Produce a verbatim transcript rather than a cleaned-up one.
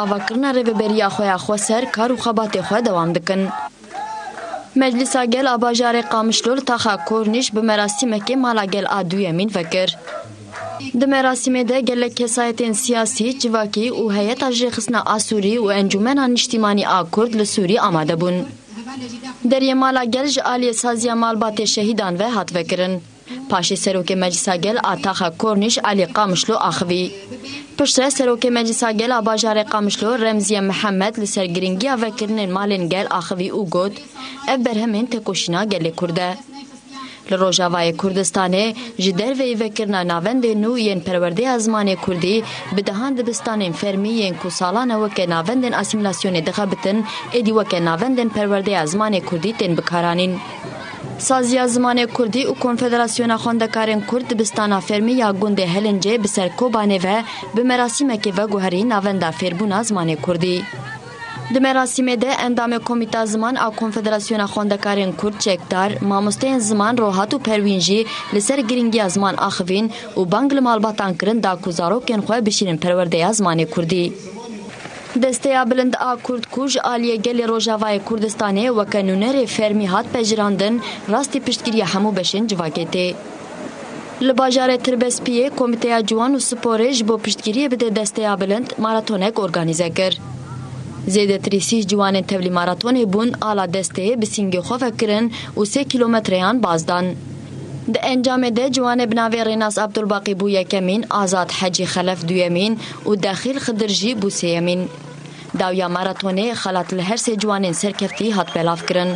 avakirina rêveberiya xwe ya xweser kar û xebatê xwe dewam dikin. Meclisa Gel a bajarê Qamişlo li taxa Kornîş bi merasîmekê mala gel a duyemîn vekir. Di merasîmê de gelek kesayetên siyasî, civakî û heyeta jêxistina a Sûrî û Encûmena Niştîmanî a Kurd li Sûrî amade bûn. Deriyê mala gel ji aliyê saziya malbatê şehîdan ve hat vekirin. Paşê Serokê Meclisa Gel a taxa Kornîş Elî Qamişlo axivî. Piştre Serokê Meclisa Gel a bajarê Qamişlo Remziye Mihemed li ser girîngiya vekirinên malên gel axivî û got, ev berhemên tekoşîna gelê Kurd e. Li Rojavayê Kurdistanê ji derveyî vekirina navendên nû yên perwerdeya zimanê Kurdî bi dehan dibistanên fermî yên ku salan e weke navendên asîmîlasyonê dixebitin, êdî weke navendên perwerdeya zimanê Kurdî tên bikaranîn. Saziya Zimanê Kurdî û Konfederasyona Xwendekarên Kurd dibistana fermî ya gundê Helincê bi ser Kobanê ve bi merasîmekê veguherî navenda fêrbûna zimanê Kurdî. Di merasîmê de endamê Komîta Ziman a Konfederasyona Xwendekarên Kurd çekdar, mamosteyên ziman Rohat û Perwîn jî li ser girîngiya ziman axivîn û bang li malbatan kirin da ku zarokên xwe bişînin perwerdeya zimanê Kurdî. Desteya Bilind a Kurd ku ji aliyê gelê Rojavayê Kurdistanê weke nûnerê fermî hat pejirandin, rastî piştgiriya hemû beşên civakê tê. Li bajarê Tirbespiyê Komîteya Ciwan û Sporê ji bo piştgiriyê bide Desteya Bilind maratonek organîze kir. Zêdetirî sîh ciwanên tevlî maratonê bûn, ala desteyê bi sîngê xwe vekirin û sê kîlometreyan baz dan. Di encamê de ciwanê bi navê Rênas Abdulbaqî bû yekemîn, Azad Hecî Xelef duyemîn û Dexîl Xidir jî bû sêyemîn. Dawiya maratonê xelat li her sê ciwanên serkeftî hat belavkirin.